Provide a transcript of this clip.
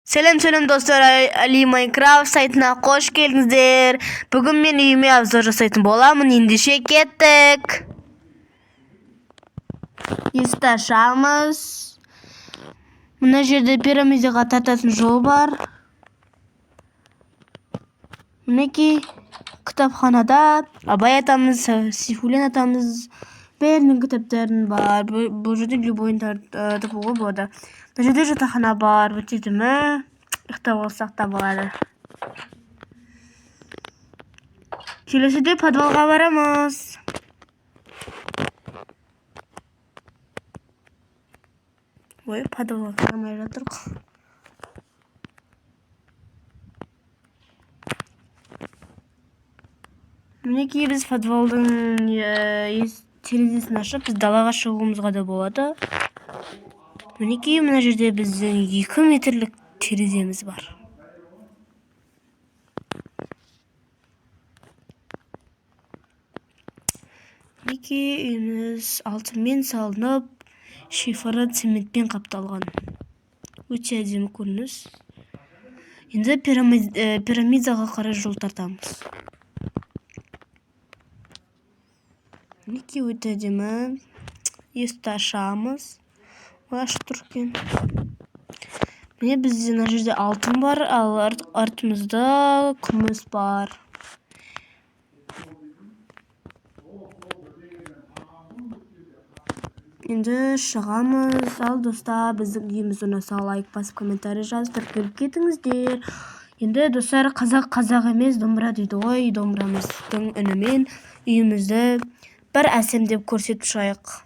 Сәлем, сәлем, достар! Али Майнкрафт сайтына қош келдіңіздер. Бүгін мен үйіме обзор жасайтын боламын. Ендеше кеттік. Есікті ашамыз. Мына жерде пирамидаға тартатын жол бар. Мінекей, кітапханада Абай атамыз, Сейфуллин атамыз, бәрінің кітаптарын бар. Бұл жерде любойын табуға болады. Мына жерде жатақхана бар, өте әдемі. Ұйықтап алсақ та болады. Келесіде подвалға барамыз. Ой, подвалға кіре алмай жатырмық. Мінекей, біз подвалдың терезесін ашып, біз далаға шығуымызға да болады. Мінекей, мына жерде біздің 2 метрлік тереземіз бар. Мінекей, үйіміз алтынмен салынып, шифері цементпен қапталған. Өте әдемі көрініс. Енді пирамидаға қарай жол тартамыз. Мінекей, өте әдемі. Есікті ашамыз. Ой, ашық тұр екен. Міне, бізде мына жерде алтын бар, ал артымызда күміс бар. Енді шығамыз. Ал, достар, біздің үйіміз ұнаса, лайк басып, комментарий жазып, тіркеліп кетіңіздер. Енді, достар, қазақ қазақ емес, домбыра дейді ғой. Домбырамыздың үнімен үйімізді бір әсемдеп көрсетіп шығайық.